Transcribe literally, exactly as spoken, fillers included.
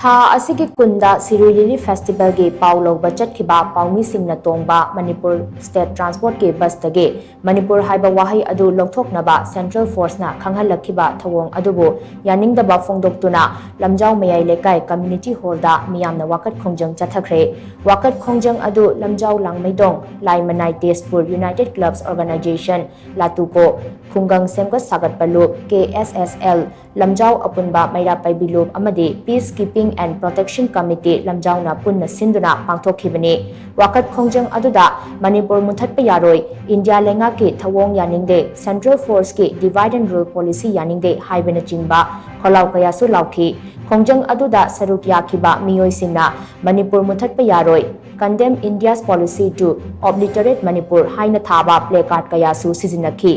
ꯊꯥ ꯑꯁꯤꯒꯤ ꯀꯨꯟꯗ ꯁꯤꯔꯨꯏ ꯂꯤꯂꯤ ꯐꯦꯁꯇꯤꯚꯦꯜꯒꯤ ꯄꯥꯎ ꯂꯧꯕ ꯆꯠꯈꯤꯕ ꯄꯥꯎꯃꯤꯁꯤꯡꯅ ꯇꯣꯡꯕ ꯃꯅꯤꯄꯨꯔ ꯁ꯭ꯇꯦꯠ ꯇ꯭ꯔꯥꯟꯁꯄꯣꯔꯠꯀꯤ ꯕꯁꯇꯒꯤ ꯃꯅꯤꯄꯨꯔ ꯍꯥꯏꯕ ꯋꯥꯍꯩ ꯑꯗꯨ ꯂꯧꯊꯣꯛꯅꯕ ꯁꯦꯟꯇ꯭ꯔꯦꯜ ꯐꯣꯔꯁꯅ ꯈꯪꯍꯜꯂꯛꯈꯤꯕ ꯊꯧꯑꯣꯡ ꯑꯗꯨꯕꯨ ꯌꯥꯅꯤꯡꯗꯕ ꯐꯣꯡꯗꯣꯛꯇꯨꯅ ꯂꯝꯖꯥꯎ ꯃꯌꯥꯏ ꯂꯩꯀꯥꯏ ꯀꯝꯃ꯭ꯌꯨꯅꯤꯇꯤ ꯍꯣꯜꯗ ꯃꯤꯌꯥꯝꯅ ꯋꯥꯀꯠ ꯈꯣꯡꯖꯪ ꯆꯠꯊꯈ꯭ꯔꯦ꯫ ꯋꯥꯀꯠ ꯈꯣꯡꯖꯪ ꯑꯗꯨ ꯂꯝꯖꯥꯎ ꯂꯥꯡꯃꯩꯗꯣꯡ, ꯂꯥꯏꯃꯅꯥꯏ ꯇꯦꯖꯄꯨꯔ ꯌꯨꯅꯥꯏꯇꯦꯗ ꯀ꯭ꯂꯕꯁ ꯑꯣꯔꯒꯅꯥꯏꯖꯦꯁꯟ, ꯂꯥꯇꯨꯀꯣ, ꯈꯨꯡꯒꯪ ꯁꯦꯝꯒꯠ ꯁꯥꯒꯠꯄ ꯂꯨꯞ, ꯀꯦ ꯑꯦꯁ ꯑꯦꯁ ꯑꯦꯜ, ꯂꯝꯖꯥꯎ ꯑꯄꯨꯟꯕ ꯃꯩꯔꯥ ꯄꯥꯏꯕꯤ ꯂꯨꯞ ꯑꯃꯗꯤ peace keeping and protection committee ꯂꯝꯖꯥꯎꯅ ꯄꯨꯟꯅ ꯁꯤꯟꯗꯨꯅ ꯄꯥꯡꯊꯣꯛꯈꯤꯕꯅꯤ꯫ ꯋꯥꯀꯠ ꯈꯣꯡꯖꯪ ꯑꯗꯨꯗ ꯃꯅꯤꯄꯨꯔ ꯃꯨꯊꯠꯄ ꯌꯥꯔꯣꯏ, ꯏꯟꯗꯤꯌꯥ ꯂꯩꯉꯥꯛꯀꯤ ꯊꯧꯑꯣꯡ ꯌꯥꯅꯤꯡꯗꯦ, ꯁꯦꯟꯇ꯭ꯔꯦꯜ ꯐꯣꯔꯁꯀꯤ ꯗꯤꯚꯥꯏꯗ ꯑꯦꯟ ꯔꯨꯜ ꯄꯣꯂꯤꯁꯤ ꯌꯥꯅꯤꯡꯗꯦ ꯍꯥꯏꯕꯅꯆꯤꯡꯕ ꯈꯣꯜꯂꯥꯎ ꯀꯌꯥꯁꯨ ꯂꯥꯎꯈꯤ꯫ ꯈꯣꯡꯖꯪ ꯑꯗꯨꯗ ꯁꯔꯨꯛ ꯌꯥꯈꯤꯕ ꯃꯤꯑꯣꯏꯁꯤꯡꯅ ꯃꯅꯤꯄꯨꯔ ꯃꯨꯊꯠꯄ ꯌꯥꯔꯣꯏ, Condemn India's policy to obliterate Manipur ꯍꯥꯏꯅ ꯊꯥꯕ ꯄ꯭ꯂꯦ ꯀꯥꯔꯗ ꯀꯌꯥꯁꯨ ꯁꯤꯖꯤꯟꯅꯈꯤ꯫